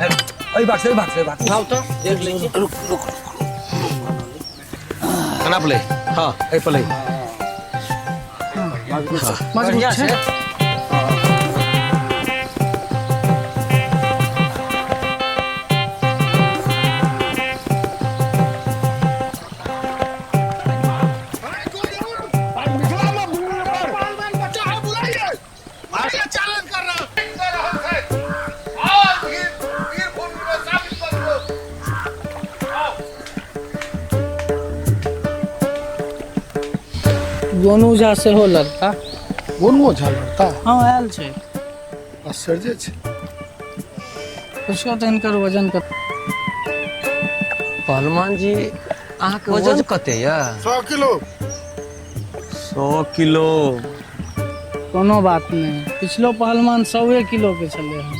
एहि बाट से, एहि बाट से, एहि बाट से। उठाउ तऽ देख लै छी। रुक रुक, केना पलै? हँ, एहि पलै। मजबूत बढ़िया छै। छै। गोनू झा सेहो लड़ता। गोनुओ झा लड़ता? हँ, आयल छै। आश्चर्य छै। पुछियौ तऽ हिनकर वजन कत पहलवान जी, अहाँके वजन कते यऽ? 100 किलो। 100 किलो? कोनो बात नहि, पिछलो पहलवान 100 किलो के छलै हन,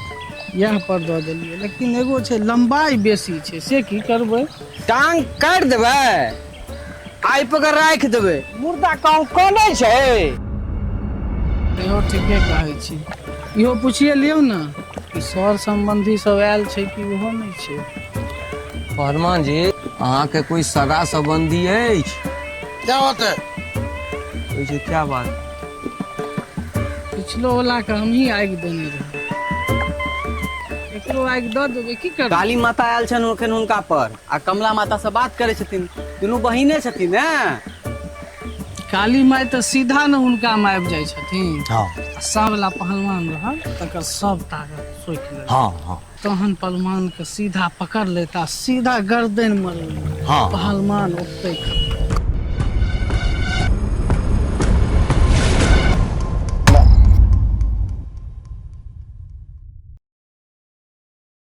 इएह पर दऽ देलियै। लेकिन एगो छै, लम्बाई बेसी छै, से की करबै? टांग काटि देबै, आइ पकड़ राखि देबै, मुर्दा कहूँ कनै छै? इहो ठीके कहै छी। इहो पुछिए लियौ ने कि सर सम्बन्धी सब आयल छै कि ओहो नहि छै। पहलवान जी, अहाँके कोई सगा संबंधी अछि? क्या बात है? होइ छै, क्या बात? पिछलो वाला के हमही आगि देने रही, एकरो आगि दऽ देबै, की करबै? काली माता आयल छनि एखन हुनका पर आ कमला माता से बात करै छथिन। दुनू बहिने छथिन ने। काली माय तऽ सीधा ने हुनका मे आबि जाइ छथिन। हँ। आ सावला पहलवान रहल तकर सब ताकत सोखि लेलक। हँ हँ। तहन पहलवान के सीधा पकड़ लेता, सीधा गर्दन मरल। हँ। पहलवान ओतै खतम।